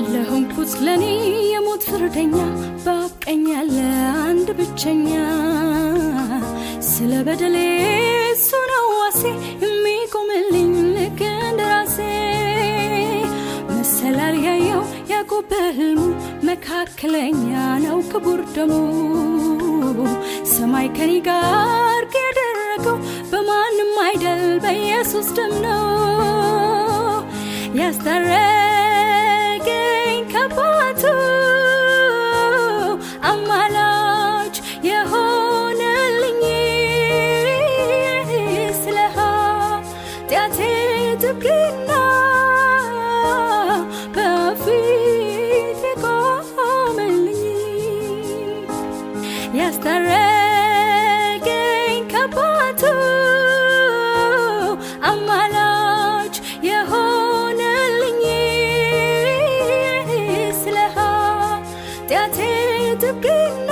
ለሆንኩት ለኔ የሞት ፍርደኛ በአብ ቀኝ ያለ አንድ ብቸኛ፣ ስለ በደሌ እሱ ነው ዋሴ የሚቆምልኝ ልክ እንደ ራሴ። መሰላል ያየው ያዕቆብ በሕልሙ መካከለኛ ነው ክቡር ደሙ። ሰማይ ከኔ ጋር ያደረገው በማንም አይደል በኢየሱስ ደም ነው። ያስታረቀኝ ከአባቱ፣ አማላጅ የሆነልኝ፣ ስለ ኃጢአቴ ጥብቅና በፊት የቆመልኝ። ያስታረቀኝ ከአባቱ፣ አማላጅ የሆነልኝ፣ ስለ ኃጢአቴ ጥብቅና